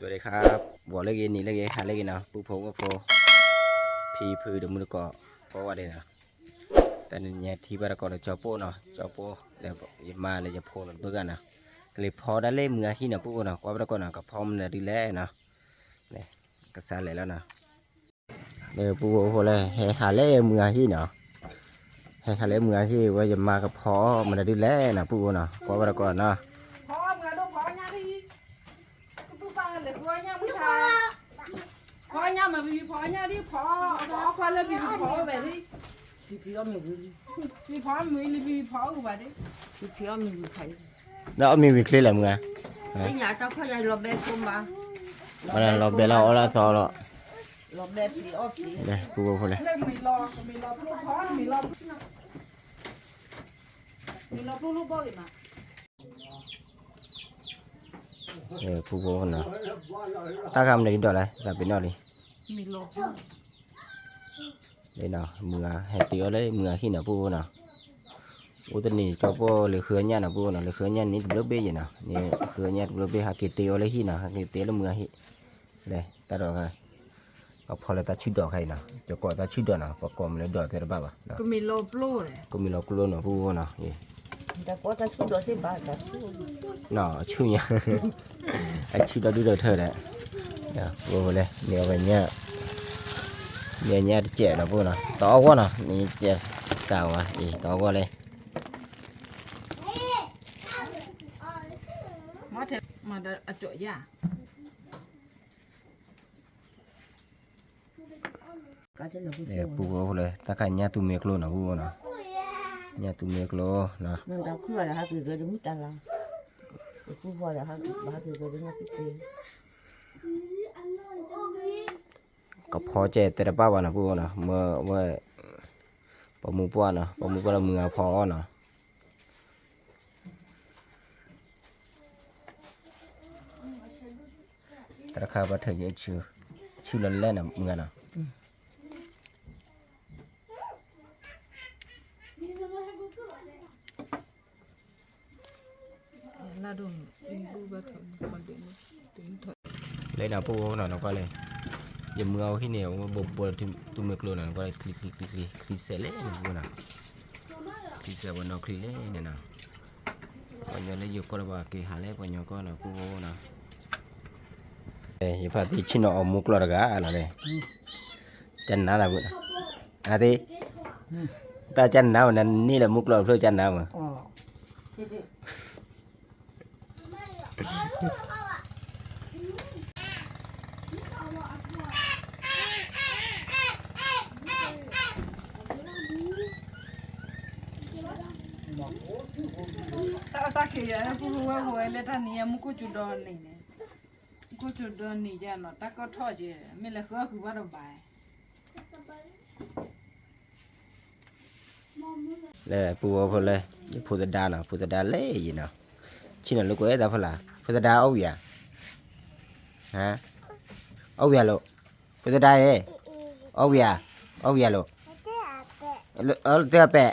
สวัสดีครับ ဂီၤလၢအဂ့ၤ နံၤလၢအဂ့ၤ ဟါလၢအဂ့ၤနီၤ ပုၢ်ဖိဝဲၢ်ဖိ ဖံဖုတမုၢ်တကိး ကိးဂၤဒဲးနီၤ, တနံၤညါထံၣ်ဘၣ်တကိးဒီးကၠီပိၢ်နီၤ ကၠီပိၢ် ဒီးယမါလၢယဖိလီၤတဘၣ်ဂၤနီၤ, ကလဲၤဖီဒၣ်လၢမုၢ်အဟံၣ်နီၤ ပုၢ်ဖိနီၤ ကွၢ်ဘၣ်တကိးနီၤ ကဖီမနုၤဒ်လဲၣ်နီၤ, ကစၢ်လဲၤလီၤနီၤ ဒီးပုၢ်ဖိဖိလဲၣ် ဟဲဟးလၢမုၢ်အဟံၣ်နီၤ, ဟဲဟးလၢမုၢ်အဟံၣ်ဝဲ ယမါကဖီမနုၤဒ်လဲၣ်နီၤ ပုၢ်ဖိနီၤ ကွၢ်ဘၣ်တကိးနီၤ ဖီမုၢ်ဒိၣ်ဖီညၣ်ဒ် ကပုၢ်ပၢ်လဲၤဃုအီၣ်ညၣ်မုၢ်ဆါ, ဖီညၣ်မး ပဖီညၣ်ဒ်ဖီ, ဖီခီလၢပဖီအိၣ်ဝဲဒၣ်, ပဖီမုၢ်လၢပဖီအိၣ်ဘၣ်ဒၣ်, ဒီးအီၣ်မ့ၤဝံၤချ့လဲၣ်မုၢ်ဧါ, လီၤဘဲလီၤအီၣ်လၢအသီလီၤ, ပုၢ်ဖိဖိလဲၣ် ပုၢ်ဖိနီၤ, တၢ်ခါမနုၤဒ်ဒီးလဲၣ် တၢ်ပ့ၤနီၣ်လံ, လၢနီၤ မုၢ်ဂၤ ဟဲတ့အီၣ်လၢမုၢ်ဂၤဟံၣ်နီၤ ပုၢ်ဖိနီၤ, အိၣ်တနံၤကၠီပိၢ်လဲၤဃုအီၣ်ညၣ်နီၤ ပုၢ်ဖိနီၤ လဲၤဃုအီၣ်ညၣ်န့ၣ်တဘျီဘ့ၣ်ယဲနီၤ, န့ၣ်ဃုအီၣ်ညၣ်တဘျီဘ့ၣ် ဟဲက့ၤတ့အီၣ်လၢဟံၣ်နီၤ ဟဲက့ၤတ့အီၣ်လၢမုၢ်ဂၤဟံၣ်, လဲၤတၢ်ဒီး ကဖီလၢတၢ်ဆူၣ်ဒီးခဲအံၤနီၤ ယကိးတၢ်ဆူၣ်ဒီးနီၤ ပကိးမနုၤဒီးသ့တဘၣ်ဘၣ်, ကမ့ၢ်လီၤပျိၢ်နီၤ ပုၢ်ဖိနီၤ, အဆူၣ်ညါ, အဆူၣ်ဒီဒုၣ်ဒီထၢဒီး, ပုၢ်ဖိလဲၣ် မ့ၢ်အဝဲညၣ်, မ့ၢ်အညၣ်တစဲးနီၤ ပုၢ်ဖိနီၤ တအီၣ်ဂီၢ်နီၤ န့ၣ်ကဲကးဝဲ အံၤ တအီၣ်ဂီၢ်လဲၣ် မ့ၢ်ထဲမၤဒီးအကၠီၣ်ယါ ပုၢ်ဖိဖိလဲၣ် တၢ်ခါညၣ်သူမ့ၢ်ကျိနီၤ ပုၢ်ဖိနီၤ, ညၣ်သူမ့ၢ်ကျိနီၤ, ကဖီကဲသ့တဘၣ်ဘၣ်နီၤ ပုၢ်ဖိနီၤ, မ့ၢ်ဝဲ ပိာ်မုၣ်ပှၢ်နီၤ ပိာ်မုၣ်ပှၢ်လၢမုၢ်ဂၤဖီအီၣ်နီၤ တၢ်တခါဘၣ်ထုးယဲ အဆူၣ်လီၤလဲၣ်နီၤ မုၢ်ဂၤနီၤ, လၢနၤ ပုၢ်ဖိနီၤ နကွၢ်လၢ ယမုၢ်အအိၣ်ဟံၣ်န့ၣ် အဝဲဘိးဘိးသူမ့ၢ်ကျိနီၤ နကွၢ်လၢချံချံချံချံ ချံစဲးလဲၣ်န့ၣ် ပုၢ်ဖိနီၤ, ချံစဲးဝဲနီၢ်ချံလဲၣ်န့ၣ်နီၤ, ပှၤညီလၢယိၤကီၢ်တဘၣ်က့ၤဟးလၢပှၤညီကီၢ်နီၤ ပုၢ်ဖိနီၤ, ယဖါတံၢ်ဆ့ၣ်နီၤအီၣ်မူကျိတဂၤလီၤလဲၣ်, ကနၣ်လၢ, အသ့, တၢ်ကနၣ်ဝဲနန့ၢ်လၢမူကျိတဖျၢၣ်ကနၣ်မး တၢ်အတၢ်ခံးယဲ ပုၢ်ဖိဝဲၢ်ဖိဝဲလၢတၢ်နံၤညါ မူခိၣ်စူၤဒီနံၤန့ၣ်, မူခိၣ်စူၤဒီနံၤယဲနီၤ တၢ်ကီထီၣ်ကဲ မ့ၢ်လဲၤဃုအီၣ်ဃုဘၣ်တဘၣ် လၢပုၢ်ဖိဖိလဲၣ် ယဖိသဒါနီၤ ဖိသဒါလဲၣ်ယံၤနီၤ, ဆ့ၣ်နီၤလၢကွဲးတၢ်ဖီလာ် ဖိသဒါအီၣ်ဝံၤဧါ, အီၣ်ဝံၤဧါလိၤ, ဖိသဒါဧၢ, အီၣ်ဝံၤဧါ, အီၣ်ဝံၤဧါလိၤ, တဲအပဲာ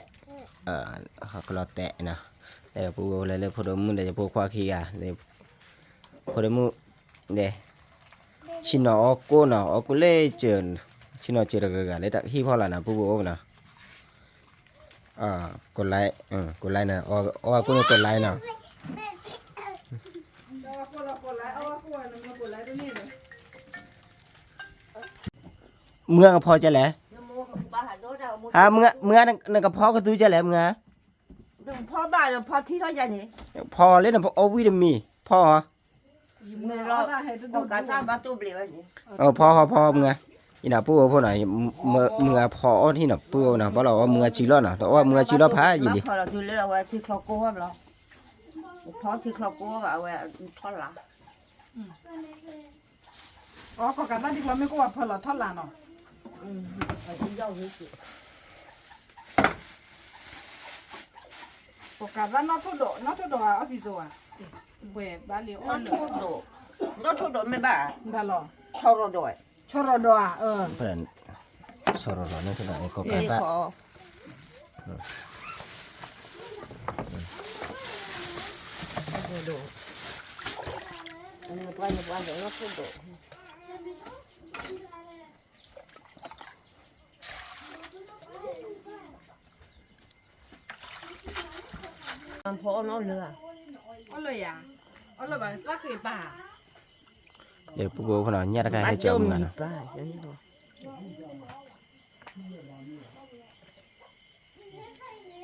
်, ကလီၤတဲာ်နီၤ, လၢပုၢ်ဖိလဲၣ်လၢဖိဒိၣ်မုၣ်ဒီးယဖိခွါခံဂၤ, ဖိဒိၣ်မုၣ် ဆ့ၣ်နီၤအီၣ်ကိၣ်နီၤ အီၣ်ကိၣ်လၢစၢၤ, ဆ့ၣ်နီၤစၢၤတဂၤဂၤလၢဟံၣ်ဖီလာ်နီၤ ပုၢ်ဖိအိၣ်နီၤ, ကိးlike, ကိးlikeနီၤ, အီၣ်ကိၣ်န့ၣ်ကိးlikeနီၤ, မုၢ်ဂၤကဖီကဲလဲၣ်, မုၢ်ဂၤနကဖီကသူကဲလဲၣ် မုၢ်ဂၤ ဖီလၢနအီၣ်ဝံၣ်တမံၤ ဖီအီၤ, ဖီ, ဖီမုၢ်ဂၤ, အီၣ်ဖီမုၢ်ဂၤ, မုၢ်ဂၤဖီအီၣ်မုၢ်ဂၤ, အံၤနပုၢ်ဖိနီၤ မုၢ်ဂၤဖီအီၣ်ထံၣ်နီၤ ပှၤလီၤအီၣ်မုၢ်ဂၤစုလီၤနီၤ တအီၣ်မုၢ်ဂၤစုလီၤဖးယံာ်လံ အီ ကိးကးသၣ်ဒ်ကျီမ့ၢ်ကိၣ်ဝဲဖၢလီၤထီၣ်လာ်နီၤ, ကိးကးသၣ်နီၣ်ထိၣ်ဒိး, နီၣ်ထိၣ်ဒိးဧါ အီၣ်စံးစိဧါ, ဘှဲးဘၣ်လံအီၣ်လၢ, နီၣ်ထိၣ်ဒိးမ့ၢ်ဘၣ်, ဘၣ်လီၤ, ဆီရီၤဒိး, ဆီရီၤဒိးဧါ, ဆီရီၤဒိးန့ၣ် ကိးကးသၣ် ဘှဲးဒိး, ဘှဲးဒိး နပှၤနပှၤဒီးနီၢ်ခိၣ်ဒိၣ် ဖီအီၣ်နီၢ်လၢာ်, အီၣ်လၢာ်ယၤ, အီၣ်လၢာ်ဘၣ်သၣ်ဃ့ပၢ်, ဒီးပကအိၣ်ဖဲနီၤ ညၣ်တခါဟဲကၠီမုၢ်ဂၤနီၤ,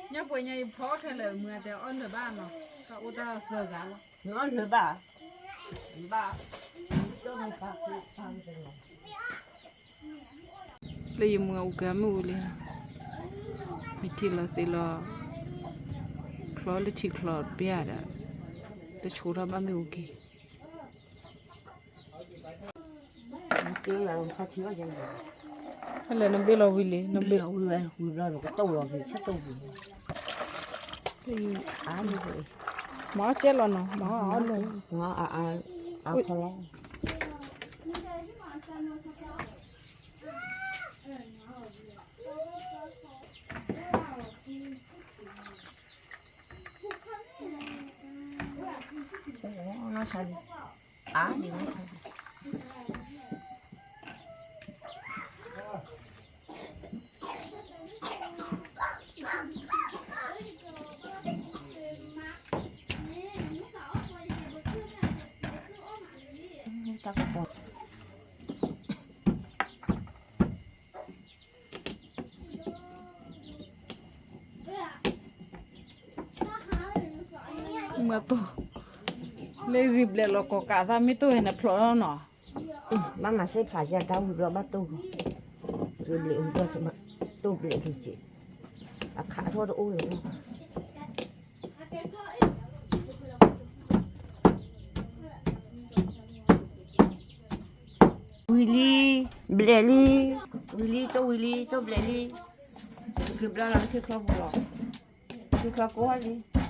ညၣ်ပှဲၤညါအံၤဖီအီၣ်ထဲလၢာ်မုၢ်ဂၤတဲအီၣ်လၢာ်ဘၣ်နီၤ, တၢ်အိၣ်တၢ်သၢဂၤလီၤ, နအီၣ်လၢာ်ဘၣ်, ဘၣ်, လၢယမုၢ်အူကဲမုၢ်အူလံ, မ့ၢ်ထံၣ်လီၤသ့လီၤ, ချီလၢထံချီပျၢ်ဒီး, တဆိထီၣ်ဘၣ်မ့ၢ်အူက့ၤ, ဖဲလဲၣ်နဘ့ၣ်လီၤဝံၤလံ, နဘ့ၣ်လီၤဝံၤဝဲ, ဝံၤဘျီဒီးကတိၢ်လီၤက့ၤ ဆၢတိၢ်ဝံၤ, အါလံ, မၤအီၣ်ကဲလီၤနီၤ, မၤအီၣ်လီၤ, အါခီလီၤ. မၤတိၢ်, လၢဂံၢ်ဘျဲၣ်လီၤကီၢ်ကးသးမ့ၢ်တိၢ်ဟဲနဖျိးလီၤနီၤ, ဘၣ်မၤစ့ဖးယၤတၢ်ဝံၤဘျီဘၣ်တိၢ်, ဂံၢ်ဘျဲၣ်ဝံၤဘျီစ့မး, တိၢ်ဘျဲၣ်က့ၤက့ၤ, အခးထီၣ်တအိၣ်လၢၤဘၣ်. ဝံၤလံ, ဘျဲၣ်လံ, ဝံၤလံ, တိၢ်ဝံၤလံ, တိၢ်ဘျဲၣ်လံ, ကဘျီလီၤလၢထံချီပူၤလီၤ, ထံချီ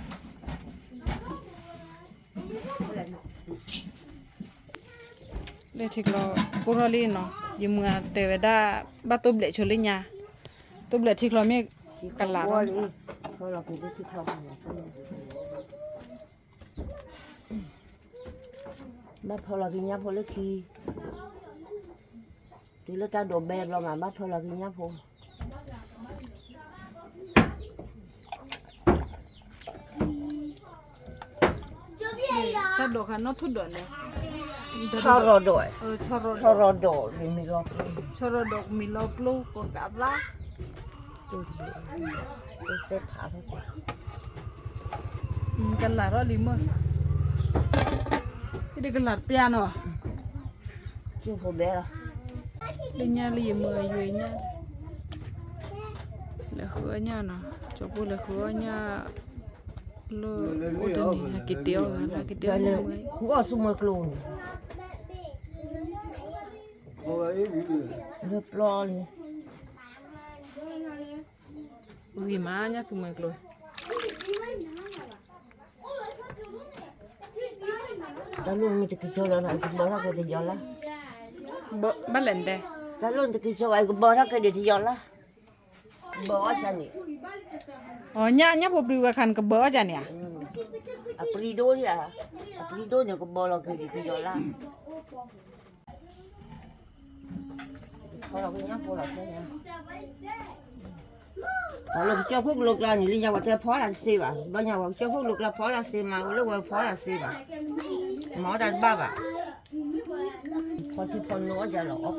ကိးထီၣ်လံ. လၢထံချီကိးထီၣ်လံနီၤ, ယမုၢ်ဂၤတဲဝဲဒၣ် ဘၣ်တိၢ်ဘျဲၣ်ဆိလၢညါ, တိၢ်ဘျဲၣ်ထံချီမ့ၢ်ကလးလီၤ, ဘၣ်ဖီလီၤက့ၤညၣ်ဖိလၢခံ, တုၤလၢတၢ်ဒိးဘဲဘျီမး ဘၣ်ဖီလီၤက့ၤညၣ်ဖိ တၢ်ဒိးခါနီၢ်ထူၣ်ဒိးန့ၣ်, ဆီရီၤဒိး, ဆီရီၤဒိး, ဆီရီၤဒိးကမံၤလီၤပျိ ကိးကးသး, တစဲးဖး, ကလးထီၣ်လံမ့ၢ်, ဒ်ကလးတပျၢ်နီၤ, လၢညၣ်လၢယမုၢ်အယွဲညၣ်, လဲၤဃုအီၣ်ညၣ်နီၤ, ကၠီဖိလဲၤဃုအီၣ်ညၣ်, လၢအိၣ်တနံၤ ဟဲက့ၤတ့အီၣ်ဂၤ ဟဲက့ၤတ့အီၣ်န့ၣ်မ့ၢ်, ဃုအီၣ်ဆူမွဲကျိန့ၣ်, လၢပျီန့ၣ်, ဂ့ၤမးညၣ်ဆူမွဲကျိ တၢ်လိၣ်မ့ၢ်တက့ၤကၠီလီၤ ကဘၢထီၣ်က့ၤတယီၤလၢ်, ဘၣ်လဲၣ်တဲ, တၢ်လိၣ်တက့ၤကၠီဝဲ ကဘၢထီၣ်က့ၤဒံးတယီၤလၢ်, ဘၢအီၣ်ဆၣ်န့ၣ်, ညၣ်ဖိပျံၤဝဲခါန့ၣ် ကဘၢအီၣ်ဆၣ်န့ၣ်ဧါ, အပျံၤဒိၣ်ဧါ, အပျံၤဒိၣ်န့ၣ် ကဘၢလီၤက့ၤဒံးတယီၤလၢ် ဖီလီၤက့ၤညၣ်ဖိလီၤ, ပှၤလၢကစၢၢ်ခိၣ်ကလိကျါန့ၣ် လၢညါဝဲတဲဖီတၢ်တသ့ဘၣ်, ဘျီညါဝဲကစၢၢ်ခိၣ်ကလိကျါဖီတၢ်သ့မး အိၣ်လၢဝဲဖီတၢ်သ့ဘၣ်, မၤအီၣ်တၢ်တဘၣ်ဘၣ်, ဖီထံဖီနိအီၣ်ယၤ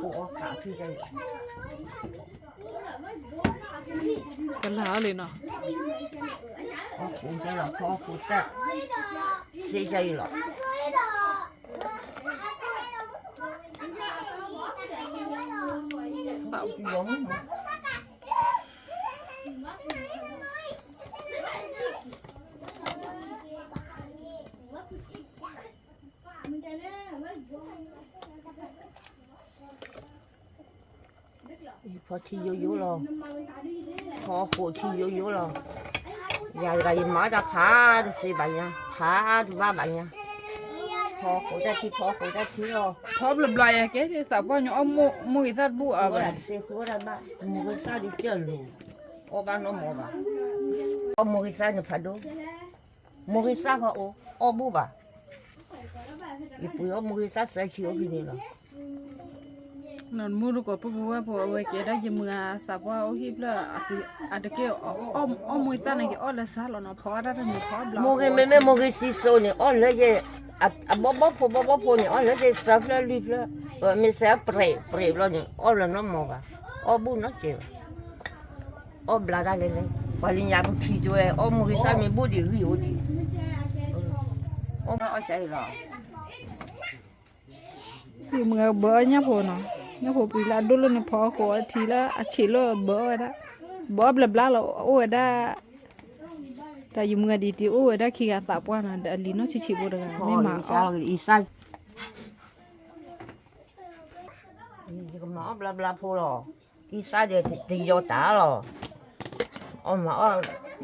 လီၤ အီၣ်ကိၣ်အီၣ်ခးအဖံတၢ်အံၤ ကလၤအီၤလံနီၤ, အီၣ်ကိၣ်တၢ်လီၤ ဖီအီၣ်ကိၣ်တၢ်, သ့တၢ်အံၤလီၤ. ဖီထံယိယိလီၤ, ဖီဃိးထံယိယိလီၤ, ယၤတဂၤယမၤတၢ်ဖးတသ့ဘၣ်ညါ, ဖးတဘၣ်ဘၣ်ညါ, ဖီဃိးတၢ်ထံ ဖီဃိးတၢ်ထံလီၤ, ဖီဘျီဘျီယၤကဲ သးပှၢ်ညီအီၣ်မိၢ်ဂ့ၤသၣ်တဘူၣ်အါဘၣ်, ဃုအီၣ်တၢ်ဘၣ်, မိၢ်ဂ့ၤသၣ်ဒ်ကၢၢ်လိၤ, အီၣ်ဘၣ်နီတမံၤဘၣ်, အီၣ်မိၢ်ဂ့ၤသၣ်န့ၣ်ဖးဒိၣ်, မိၢ်ဂ့ၤသၣ်ဃီအိၣ်, အီၣ်ဘူၣ်ဘၣ်, ယပှ့ၤအီၣ်မူဂ့ၤသၣ်သၢဆံအိၣ်ဖဲန့ၣ်လီၤ. မူတကိး ပပုၢ်ဝဲၢ်ဖိ အဝဲကဲဒၣ်ယမုၢ်ဂၤသးပှၢ်အိၣ်ဟံၣ်ဖျၢၣ်, အတက့ၢ် အီၣ်မူဂ့ၤသၣ်န့ၣ် က့ၤအီၣ်လၢစါလီၤနီၤ, ဖီအီၣ်တၢ်တမံၤ ဖီအီၣ်ဘျါ မူဂ့ၤ မ့မ့ၢ်မူဂ့ၤစံစိန့ၣ် အီၣ်လၢယဲ, အဘီဘီဖိ ဘီဘီဖိန့ၣ် အီၣ်လၢယဲသၢဖျၢၣ်လွံၢ်ဖျၢၣ်, မ့ၢ်စဲးပြဲးပြဲးဘျီန့ၣ် အီၣ်လၢနီၢ်မီၤဘၣ်, အီၣ်ဘူၣ်နီတစဲးဘၣ်, အီၣ်ဘျါတၢ်လဲၣ်လဲၣ်, ပှၤလၢညါပဖံတဲဝဲ အီၣ်မူဂ့ၤသၣ်မ့ၢ်ဘူၣ်ဒံးဂံၢ်အိၣ်ဒံး, အီၣ်စဲးလီၤ. ယမုၢ်ဂၤဘၢအီၣ်ညၣ်ဖိနီၤ, ညၣ်ဖိပှံၤလၢအဒိၣ်လၢန့ၣ် ဖီအီၣ်ဃိးအထံလၢအဆံးလၢဘၢအီၣ်ဝဲဒၣ်, ဘၢအီၣ်ဘျါဘျါလီၤ အိၣ်ဝဲဒၣ်, တၢ်ယမုၢ်ဂၤဒ်တံၤအိၣ်ဝဲဒၣ်ခံဂၤသးပှၢ်နီၤ, ဒီးအလံၤနီၢ်ဆံးဆံးဖိတဂၤ မ့ၢ်မၤအီၣ် ယကမၤအီၣ်ဘျါဘျါဖိလီၤ, အံသၣ်ဒီးတယီၤတၢ်လီၤ, အီၣ်မၤအီၣ်,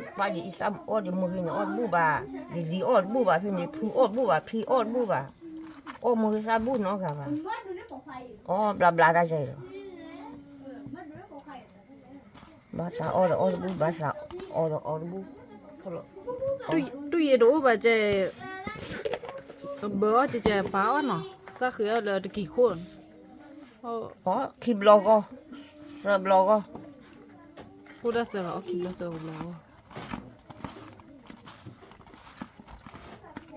ပၢ်ဒီးအံသၣ်အီၣ်ဒီးမုၢ်ဂ့ၤန့ၣ်အ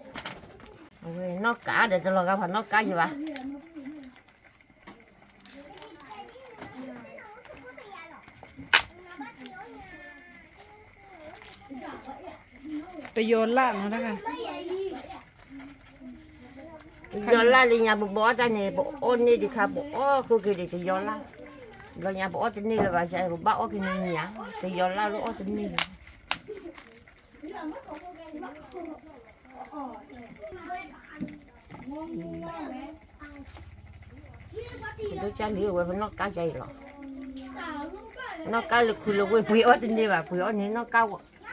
ီၣ်တဘူၣ်ဘၣ်, ဒ်လံၤအီၣ်တဘူၣ်ဘၣ် ဖဲန့ၣ် ဖုအီၣ်တဘူၣ်ဘၣ် ဖံအီၣ်တဘူၣ်ဘၣ်, အီၣ်မုၢ်ဂ့ၤသၣ်ဘူၣ်နီတဂၤဘၣ်, အီၣ်ဘျါဘျါတၢ်ယဲလီၤ. ဘၣ်သးအီၣ်ဒီးအီၣ်တဘူၣ် ဘၣ်သးအီၣ်ဒီးအီၣ်တဘူၣ်ဘၣ်သး, တူၢ်ယ့ၢ်တအိၣ်ဘၣ်ကဲ, ဘၢအီၣ်ကဲကဲပာ်အီၣ်နီၤ, သၣ်ဃ့အီၣ်လၢတကံၤခိၣ်, အီၣ်ခံဘျီဂီၢ်, သၢဘျီဂီၢ်, အိၣ်ဒၣ်သၢဂၤအီၣ်ခံဘျီသၢဘျီဂီၢ်. အဝဲနီၢ်ကါဒီးတလီၤဂာ်ဖးနီၢ်ကါယဘၣ်. တယီၤလၢ်နီၤတဂၤ, တယီၤလၢ်လၢညါ ပဘၢအီၣ်တၢ်န့ၣ် ပအီၣ်န့ၢ်ဒံးခါ ပအီၣ်ဃုာ်က့ၤဒံးတယီၤလၢ်, ဘျီညါပအီၣ်တန့ၢ်လၢၤဘၣ် ပဘၣ်အီၣ်က့ၤန့ၢ်ညါ, တယီၤလၢ်လၢအီၣ်တန့ၢ်လၢၤ. ဒိၣ်ကၢ်လံဝဲပနီၢ်ကါကဲအံၤလီၤ, နီၢ်ကါလၢခူလၢဝ့ၢ် ပှ့ၤအီၣ်တန့ၢ်ဘၣ် ပှ့ၤအီၣ်န့ၢ်နီၢ်ကါဝဲ, န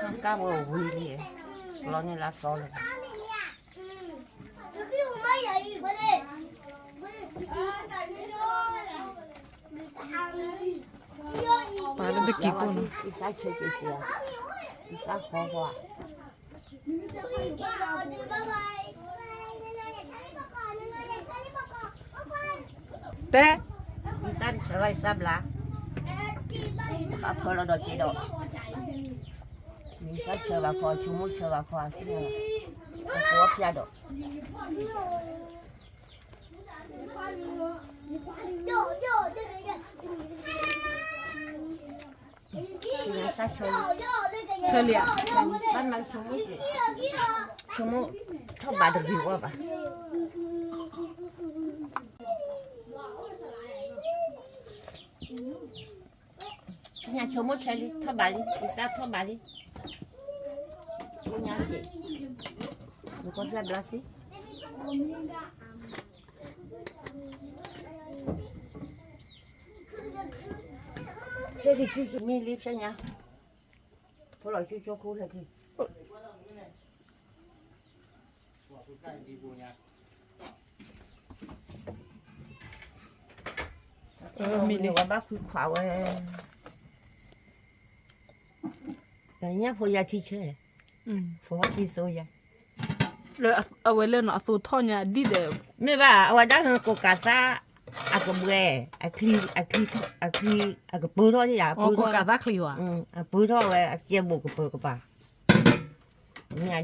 ီၢ်ကါဝဲဝံၤလံ, လီၤန့ၢ်လၢအသီလၢၤဘၣ်. ပာ်လၢတကံၤခိၣ်နီၤ, အံသၣ်ဆၢက့ၤက့ၤ, အံသၣ်ဃီဃီဧါ, တဲ, အံသၣ်တဆၢဘၣ် အံသၣ်ဘျါ, ဘၣ်ဖၢလီၤဒီးက့ၤဒီး, အံသၣ်ဆၢဘၣ်ဖီ ဆိကမိၣ်ဆၢဘၣ်ဖီ အသ့ၣ်ညါလီၤ, အကိးဖျါဒီး ဆၢလံဧါ, ဘၣ်မၤဆိကမိၣ်, ဆိကမိၣ်ထီၣ်ဘးတဂ့ၤအီၣ်ဘၣ်, သ့ၣ်ညါဆိကမိၣ်ဆၢလံ ထီၣ်ဘးလံ အံသၣ်ထီၣ်ဘးလံ, သ့ၣ်ညါက့ၤ, နကွၢ်ဖျါဘျါစ့ၢ် စ့ၢ်ကီးမ့ၢ်လံဖျဲညါ, ဖိလီၤကၠိကၠိခိၣ်လၢခံ, မ့ၢ်လံဝဲဘၣ်ခွံခွါဝဲ, ညၣ်ဖိယါထံဆဲ, ဖိသံသိယါ လၢအဝဲလၢနီၤ အသိထီၣ်ညါဒ်ဒီး, မ့ၢ်ဘၣ် အဝဲဒၣ်ကိးကးသၣ် အကဘှဲ, အချံ, အချံ, အချံ, အကပၢထီၣ်ယါ, အပၢထီၣ်, အပၢထီၣ်ဝဲ အကဲဘိးကပၢကပၤ, ညါ,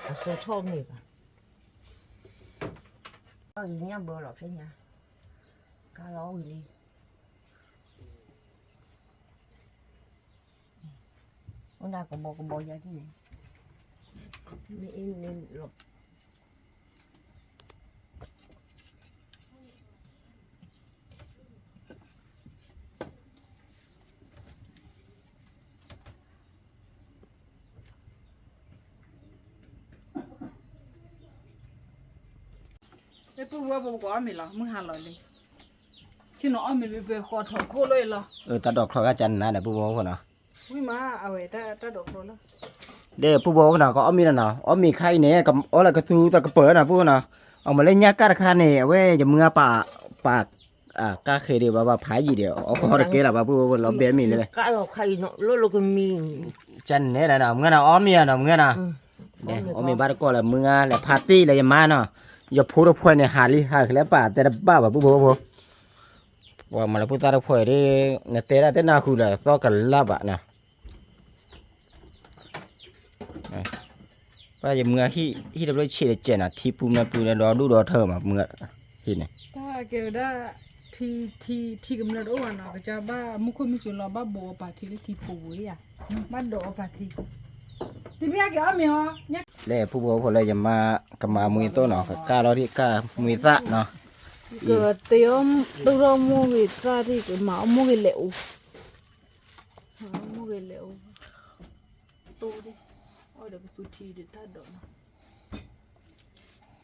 အသိထီၣ်မ့ၢ်ဘၣ်, ညၣ်ဘၢလီၤဖဲညါ, ကါလီၤဝံၤလံ အိၣ်ဒၣ်ကဘီကဘီယါဒ်န့ၣ်, မ့ၢ်အ့ၣ်န့ၣ်လီၤ, မ့ၢ်ပုၢ်ဝဲၢ်ဖိပကအီၣ်မ့ၤလီၤ မုၢ်ဟါလီၤလံ, ဆ့ၣ်နီၤအီၣ်မ့ၤဘဲဘဲဃီထီၣ်ခိၣ်လီၤအံၤလီၤ, တၢ်ဒိးချီဂာ်ကနၤဒီးပုၢ်ဝဲၢ်ဖိနီၤ, ဝံၤမး အဝဲတၢ်ဒိးချီလီၤ, ဒီးပုၢ်ဝဲၢ်ဖိနီၤ ကအီၣ်မ့ၤနီၤနီၤ အီၣ်မ့ၤခါအံၤန့ၣ် ကအီၣ်လၢကသူတၢ်ကပၢၤနီၤ ပုၢ်ဝဲၢ်နီၤ, အမ့ၢ်လၢညါကၣ်တခါန့ၣ် အဝဲယမုၢ်ဂၤပာ်, ပာ်, ကါဃ့ဒံးဘၣ်ဘၣ်ဖးယံာ်ဒီး အီၣ်ကီၢ်တကဲလၢၤဘၣ် ပုၢ်ဝဲၢ်လီၤဘဲမ့ၢ်န့ၣ်လဲၣ်, ကၢ်လီၤခါအံၤနီၤ လၢလီၤကမံၤ, ကန့ၣ်ဒီး မုၢ်ဂၤနီၤ အီၣ်မ့ၤဧါနီၤ မုၢ်ဂၤနီၤ, အီၣ်မ့ၤဘၣ်တကီၢ်လၢမုၢ်ဂၤ လဲၤဖးတ့ၢ်လၢယမါနီၤ, ယဖိတဖှဲးန့ၣ် ဟးလံဟးကလဲၤပာ်တဲတဘၣ်ဘၣ် ပုၢ်ဖိဖိ, ပှၤမၤလၢဖိသၣ်တဖှဲးဒီး နတဲဒၣ်တဲနၢ်ဟူလၢသီကလၢ်ဘၣ်နီၤ ပၢ်ယမုၢ်ဟံၣ်တဖျၢၣ်ဆံးတကဲးနီၤ ထံပူၤမ့ၢ်ပူၤဒီး ဒီဒူၣ်ဒီထၢမး မုၢ်ဟံၣ်န့ၣ်, တၢ်ကဲဝဲဒၣ် ထံ ထံ ထံကမျၢၢ်တအိၣ်ဘၣ်နီၤ ကစၢ်ဘၣ်မူခိၣ်မုၢ်စၢၤလီၤ ဘၣ်ဘိးအီၤပာ်ထံလၢထံပူၤဝဲယၤ, ဘၣ်ဒိးအီၤပာ်ထံ, တမ့ၢ်က့ၤအီၣ်မ့ၤဟီ, လဲၤပုၢ်ဖိဖိလၢယမါ ကမၤမွံတိၢ်နီၤ ကကၢ်လီၤဒံးကၢ်မွံသၣ်နီၤ, ကတဲအီၣ်တိၢ်ထီၣ်မိၢ်ဂ့ၤသၣ်ဒံး ကမၤအီၣ်မိၢ်ဂ့ၤလဲၤအူ မိၢ်ဂ့ၤလဲၤအူ, တိၢ်ဒံး, အီၣ်ဒီးကသူထံဒီးတၢ်ဒိးနီ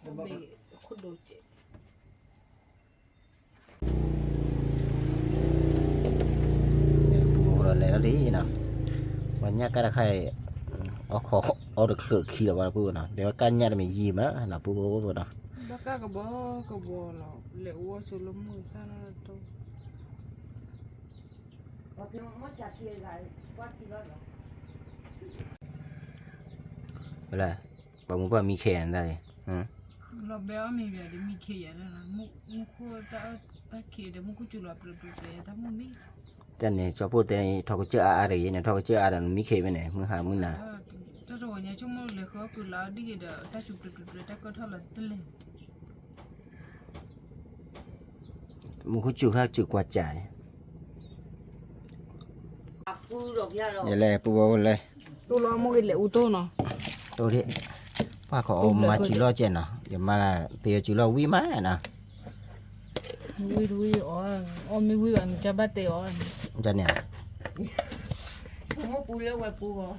ၤ, မ့ၢ်ခိၣ်ဒိစဲး ပူၤဒီးလဲၤလီၤလံနီၤ, ပှၤညၣ်ကၣ်တခါအံၤ အီၣ်ခီအီၣ်တချုးခံလီၤဘၣ် ပုၢ်ဖိနီၤ ဒဲးဝဲကၣ်ညၣ်တမ့ၢ်ယံာ်မးနီၤ ပုၢ်ဖိဖိနီၤ, ဘၣ်ကၣ်ကဘီကဘီလီၤ လဲၤအူအီၣ်ဆိလၢမိၢ်သၣ်နီၤတိၢ် လၢ ပှၤမူပှၤမံခ့ယၤန့ၣ်တၢ်န့ၣ်, လီၤဘဲအီၣ်မ့ၤဘၣ်ဒီးမံခ့ယၤန့ၣ်လီၤ, မူခိၣ်တၢ်အၢတၢ်ခံးဒီး မူခိၣ်စူၤလီၤပျဲးပျဲးပျဲးတၢ်မုၢ်မံ, တၢ်န့ၣ် ကၠီပိၢ်တဲ ထီကစၢၢ်အါအါတဂ့ၤန့ၣ် ထီကစၢၢ်အါဒီးနမံခ့မ့ၢ်န့ၣ် မုၢ်ဟါမုၢ်နၤ, တၢ်တဝီညါဆိကမိၣ်လဲၤဃၢပျုၤလၢအီၤဒ်ယံၤဒီး တၢ်စူၤပျဲးပျဲးပျဲး တၢ်ကၢထီၣ်လၢတလဲၤ မူခိၣ်စူၤခါစူၤကွၢ်စၢ်, ယလဲၤပုၢ်ဝဲၢ်လဲၤ, တိၢ်လီၤမိၢ်ဂ့ၤလဲၤအူတိၢ်နီၤ, တိၢ်ဒံး, ပှၤခီအီၣ်မၤစူၤလီၢ်ကဲနီၤ ယမါသ့စူၤလီၢ်ဝံၣ်မးနီၤ, ဝံၣ်တဝံၣ်အီၣ်, အီၣ်မ့ၢ်ဝံၣ်ဘၣ်န့ၣ် ကဘၣ်တဲအီၤ, ကန့ၣ်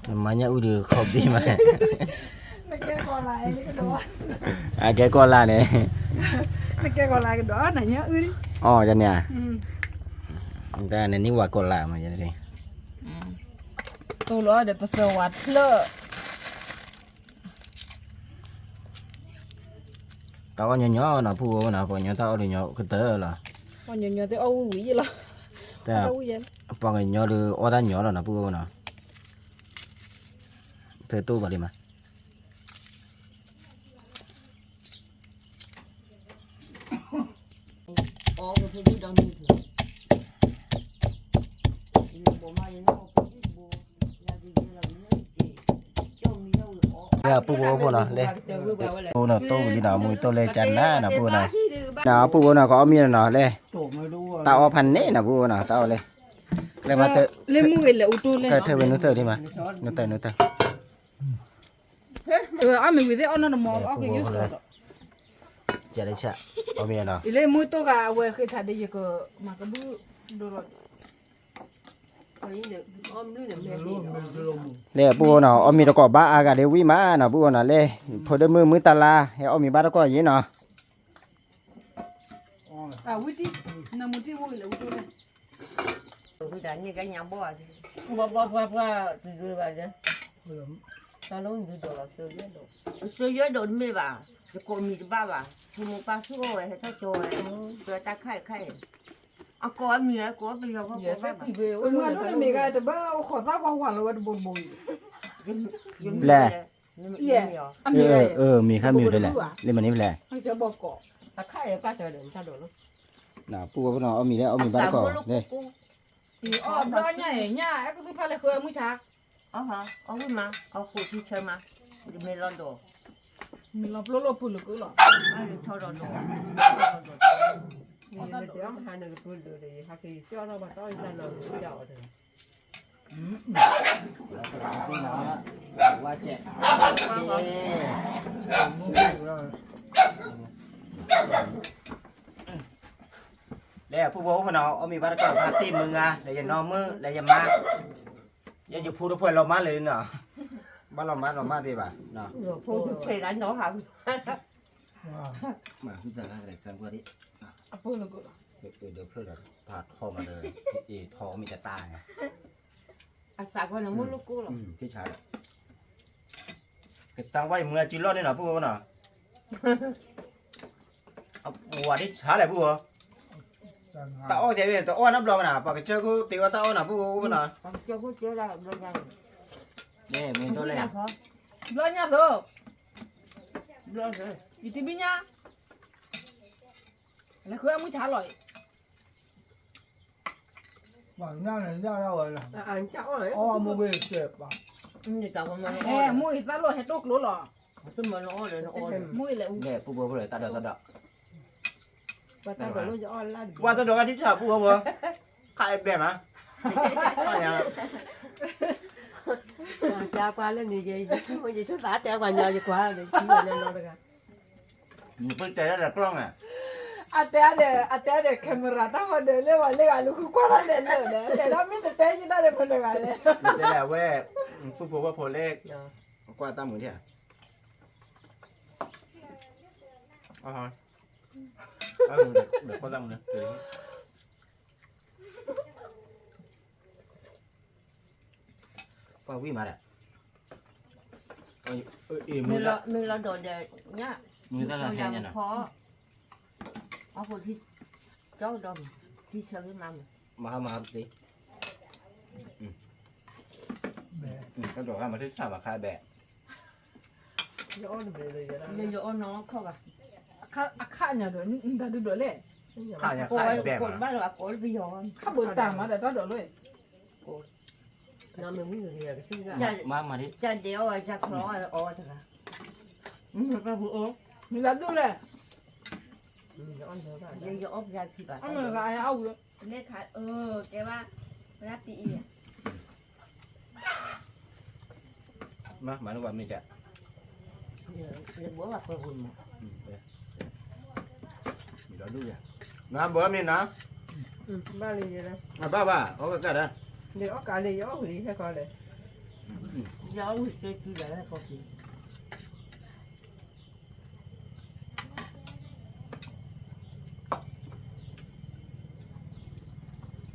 နမါညၣ်အုၣ်ဒီးခီဘ့ၣ်မး, အကဲကီၢ်လၢ်န့ၣ်, အီၣ်ကန့ၣ်ဧါ, တၢ်နန့ၢ်ဝၤကီၢ်လၢ်မး, တိၢ်လီၤဒီးပစၢၤဝၤဖျၢၣ် တၢ်အီၣ်ညီညီနီၤ ပုၢ်ဝဲၢ်နီၤ ပှၤကညီတၢ်အီၣ်ဒီးညီကတၢၢ်လီၤ, ပှၤကညီသ့ၣ်အီၣ်ဝံၣ်ဝံၣ်ယဲၢ်လီၤ, ပှၤကညီဒီးအီၣ်တၢ်ညီလီၤနီၤ ပုၢ်ဝဲၢ်နီၤ, သတိၣ်ဘၣ်လံမး ပုၢ်ဖိဖိနီၤ လၢ တိၢ်ဝံၤလံနီၤ မူတိၢ်လၢကနၤနီၤ ပုၢ်ဖိနီၤ, ပုၢ်ဖိနီၤ ကအီၣ်မ့ၤနီၤ လၢ တၢ်အီၣ်ဖးန့ၣ်နီၤ ပုၢ်ဖိနီၤ တၢ်အီၣ်လၢ လၢမူဂ့ၤလဲၤအူတိၢ်လဲၣ် ကထၢဝဲနူတၢ်ဒံးမး နူတၢ် နူတၢ် အီၣ်မ့ၤဝံၤသ့ၣ်အီၣ်နီတမီၤ အီၣ်က့ၤယုၢ်စၢၤဒီး ကလဲၤဆၣ် အီၣ်မ့ၤနီၤ ယလဲၤမူတိၢ်ဂၤအဝဲဃ့ထးဒီးယကမၤကဘုၣ်ဒိလီၤ လၢပုၢ်ဝဲၢ်နီၤ အီၣ်မ့ၤတကိးဘၣ်အါဂၤဒ်ဝံၣ်မးနီၤ ပုၢ်ဝဲၢ်နီၤ လၢ ဖိဒိၣ်မုၣ်မုၢ်တၢ်လါ ဟဲအီၣ်မ့ၤဘၣ်တကိးယံၤနီၤ သုယဲဒိးတမ့ၢ်ဘၣ် ယကိးမံၤတဘၣ်ဘၣ် ဖိမုၣ်ပၢ်သူၣ်အိၣ်ဝဲဟဲထီၣ်ကၠီဝဲ ပတၢ်ခါအံၤခါအံၤ အကိးအမံၤအကိးပယီၤဘၣ်ဘၣ် ပှၤတၢ်ခါအံၤခါအံၤ အကိးအမံၤအကိးပယီၤဘၣ်ဘၣ် မ့ၢ်ခါမ့ၢ်ဒ်လဲၣ် လၢမနုၤဖဲလဲၣ် ပုၢ်ဝဲၢ်ဖိနီၤ အီၣ်မ့ၤလၢအီၣ်မ့ၤဘၣ်တကိးလၢ အီၣ်ဘျီညါအံၤ ညၣ်အဲၣ်ကသူဖးလဲၣ်ဃုမုၢ်ဆါ အီၣ်ဝံၣ်မး အီၣ်ဃိးထံဆၢမး ယမ့ၢ်လီၤဒိး မ့ၢ်လီၤပျိလီၤပူၤလၢကလီၤ ထီၣ်ဒီးဒိး ယမ့ၢ်တဲအီၣ်မဟါန့ၣ်ကပၢဒိးဒီး ယဟးက့ၤကၠီထီၣ်ဘၣ်တီၢ်ယတၢ်လီၤကၠီအီၤတဂၤ ဝါစဲး လၢပုၢ်ဖိဖိနီၤ အီၣ်မ့ၤဘၣ်တကိးဖါတံၢ်မုၢ်ဂၤ လၢယနီၢ်မုၣ် လၢယမါ ယယဖိတဖှဲးလီၤမၢ်လၢနီၤ ဘၣ်လီၤမၢ်လီၤမၢ်သ့ဘၣ် မၤဟုသလါကလဲၤစၢကွၢ်ဒံး အပူၤလၢကလီၤ ဒိးဖျၢၣ်ဒီး ပာ်ထီၣ်မးဒီး အ့ၣ်ထီၣ်မ့ၢ်တတၢ်န့ၣ် အစးကွၢ်န့ၣ်မ့ၢ်လၢကလီၤ ကစၢ်ဝါယမုၢ်အစုလီၢ်န့ၣ်နီၤ ပုၢ်ဖိနီၤ အဝၤဒ်ဆါလဲၣ်ပုၢ်ဖိ တၢ်အီၣ်ကဲ တအီၣ်နီတဘျီဘၣ်နၤ, ပှၤကစၢၢ်ခိၣ်တ့အီၣ်တၢ်အီၣ်နၤ ပူဖိပူဖိနီၤ, ဘျီညါသိး, ယတဘံၣ်ညါ, လဲၤဃုအမုၢ်ဆါလီၤအံၤ, အီၣ်မူဂ့ၤ, ဟဲမူဂ့ၤသၣ်လိၣ်ဟဲတိၢ်ကျိလီၤ, မူဂ့ၤလဲၤအူ, ပူဖိဖိလၢတၢ်ဒိးတၢ်ဒိး, ပှၤတၢ်ဒိးကထံၣ်ဆၣ်ပူဖိဖိ, ခါအဘဲမး, ခါညါ တဲပှၤလၢန့ၣ် ယဆိသးတဲပှၤညီယကွၢ် ထံၣ်ဝဲလၢနီတဂၤ, နပတဲတၢ်ဒီးကျီၢ်န့ၣ်, အတဲဒီး အတဲဒီး camera တၢ်ဟီဒီးလၢဝဲလၢဂၤလူၤဃုကွၢ်တၢ်ဒဲးလၢာ်ဒီး တဲဒၣ်မ့ၢ်တတဲယတၢ်ဒီးဖိတဂၤလဲၣ်, တဲလၢအဝဲ ပူဖိဝဲဖိလၢ ကွၢ်တၢ်မူဒံးဧါ, ဒီးခိၣ်တၢ်မူန့ၣ် ပှၤဝံၣ်မးဒီး, မ့ၢ်လီၤဒီးဒီးညၣ်, မ့ၢ်တၢ်လၢဟဲညါနီၤ, အဃိထံ, ကၠီဒီး, ထံဆၢဂ့ၤမးမး, မဟါမဟါပသ့, တၢ်ဒိးဂၤမၤထံၣ်ဆၣ်ဘၣ်ခါဘဲ, ယအီၣ်နီၢ်ခီၣ်ဘၣ်, အခါညါဒီး နတၢ်ဒုးဒိးလဲၣ်, ခါဘၣ်တၢ်မၤဒီးတၢ်ဒိးလီၤ, မ့ၢ်ဝံၤဂ့ၤဂ့ၤကသံၣ်ဂ့ၤ, မၤမၤဒ်, တၢ်ဒဲးအီၣ်ဝဲတၢ်ချီအီၣ်ဝဲတဂၤ, မ့ၢ်တၢ်ဖိအိၣ်, မ့ၢ်တၢ်ဒုးလဲၣ်, ယအီၣ်ပယါခံဘၣ်, အမ့ၢ်တဂၤအယါအီၣ်ဝံၤ, မ့ၢ်ခါအၢကဲဘၣ်, ဝဲဒၣ်ပံအံၤ မၤမၤန့ၢ်ပှၤမ့ၢ်က, ဘၣ်ပှဲၤပူၤမး, ဘၣ်လံ, ဘၣ်ဘၣ် အီၣ်ကကၣ်ဒီး, ယအီၣ်ကးလံ ယအီၣ်ဝံၤလံဟဲကီးလဲၣ်, ယအီၣ်ဝံၤကဲကုဒီးဟဲကီးက့ၤ ဘျီ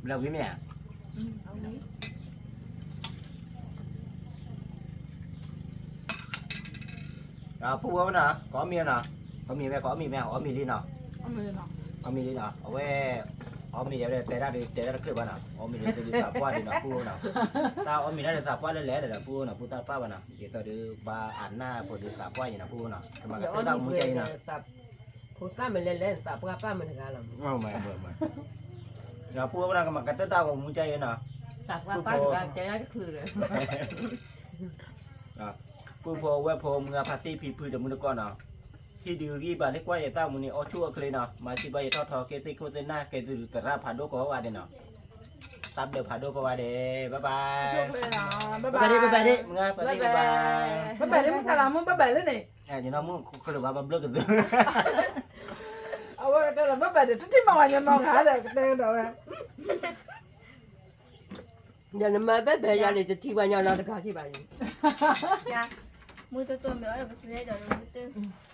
ဝံၤမ့ၢ်ဧါ, ပူဖိနီၤ ကအီၣ်မ့ၤနီၤ, ကအီၣ်မ့ၤဝဲ ကအီၣ်မ့ၤမ့ၢ် အီၣ်မ့ၤလံနီၤ, အီၣ်မ့ၤလံနီၤ အဝဲ, အီၣ်မ့ၤလံဝဲ တဲဒၣ်ဒုး တဲဒၣ်တချုးဘၣ်နီၤ, အီၣ်မ့ၤလံဒုးသးပှၢ်ဒုးနီၤ ပူဖိနီၤ, တၢ်အီၣ်မ့ၤဒၣ်ဒုးသးပှၢ်လၢလဲၣ်ဒီး ပူဖိနီၤ ပူတၢ်ပၢ်ဘၣ်နီၤ, ဒ်သိးဒုး ပှၤအနၢ်ဖိဒုးသးပှၢ်အံၤနီၤ ပူဖိနီၤ ကမၤကတၢၢ်တၢ်အိၣ်မူကဲအံၤနီၤ, ဖိသၣ်မ့ၢ်လဲၤလဲၤ သးပှၢ်ပၢ်မ့ၢ်တဂၤလီၤ, ပူဖိနီၤ ကမၤကတၢၢ်တၢ်အိၣ်မူကဲအံၤနီၤ, သးပှၢ်ပၢ်တဂၤတချုးဒီး ပုၢ်ဖိဝဲၢ်ဖိမုၢ်ဂၤဖါတံၢ်ဖံဖုတမုၢ်တကိးနီၤ, ဟံၣ်ဒုးဂံၢ်ဘၣ်လၢကွၢ်ယသၣ်မူန့ၣ် အီၣ်ဆူၣ်အီၣ်ချ့နီၤ, မၤစံးဘၣ်ယထီၣ်ထီကဲသ့ၣ်ခိၣ်သ့ၣ်နၢ် ကဲသုးသရၣ်ဖးဒိၣ်ကိးဂၤဒဲးနီၤ, တၢ်ဘျုးဖးဒိၣ်ကိးဂၤဒဲး, bye bye, bye bye ဒ့ bye bye ဒ့ မုၢ်ဂၤဖါတံၢ် bye bye, bye bye ဒ့ မုၢ်ဂၤဖါတံၢ် bye bye, မုၢ်ဂၤဖါတံၢ် bye bye လၢန့ၣ်, ယနီၢ်မုၢ်ခိၣ်လၢၤဘၣ် ဘၣ်ဘျုးကသုး, အဝဲကတဲဒီး bye bye ဒီး တထံၣ်မၤဝဲညါမၤဂၤဒီး ကတဲဒီးဝဲ ဒီးနမၤ bye bye ယၤန့ၣ် တထံၣ်ဝဲညါနီတဂၤထံၣ်ဘၣ်န့ၣ်, မုၢ်တတိၢ်မ့ၢ်အီၣ်ဒီးပစံးဒီးမုၢ်တတိၢ်